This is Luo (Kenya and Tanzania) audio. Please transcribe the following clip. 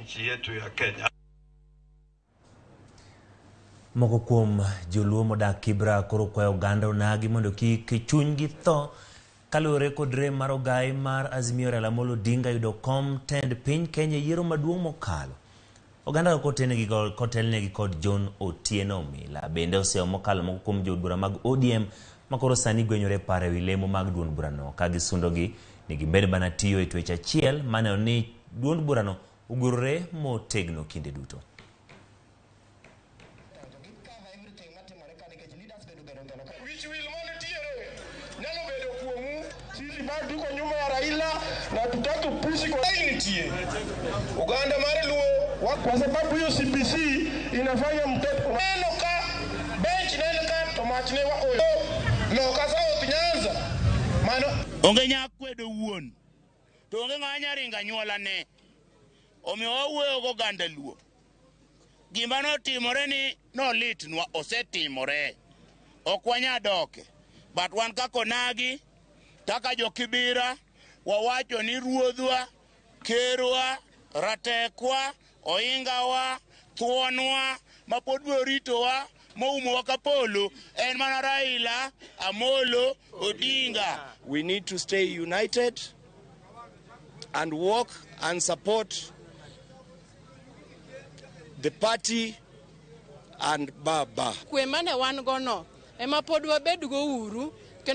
nchi yetu ya Kenya. Moko kuom joluo modak Kibra koro kwayo oganda onagi mondo kik chunygi tho kaluwore kod rem mar ogai mar Azimio Raila Amolo Odinga yudo kom tend piny Kenya e yiero maduong' mokalo. Oganda kotelnegi kod John Otieno Mila bende oseyo mokalo moko kuom jood bura mag ODM makoro sani gwenyore paro ewi lemo mag duond burano ka gisundogi ni gibed mana tiyo e twech achiel maneno ni duond burano ogurore motegno kinde duto. Wich wil manitiere nyalo bedo kuomu. Sisi bado tuko nyuma ya Raila na tutaki pushi kwa nitie oganda mar Luo, kwa sababu hiyo CBC inafanya mtoto neno ka bench neno ka to mach ne wa oyo loka South Nyanza mano onge nya kwedo wuon to onge ng'a nya ringo anyuolane. Omiyo wawuoyo goganda Luo. Gima notimore ni nolitnwa osetimore. Ok wanya doke. But wan kaka onagi, kaka jokibira, wawacho ni ruodhwa, kerwa, ratekwa, oingawa, thuonwa, ma pod biro ritowa, moumowa ka polo, en mana Raila Amolo Odinga. We need to stay united and work and support the party and Baba. Kwe mane wan go no ema pod wabed go uru.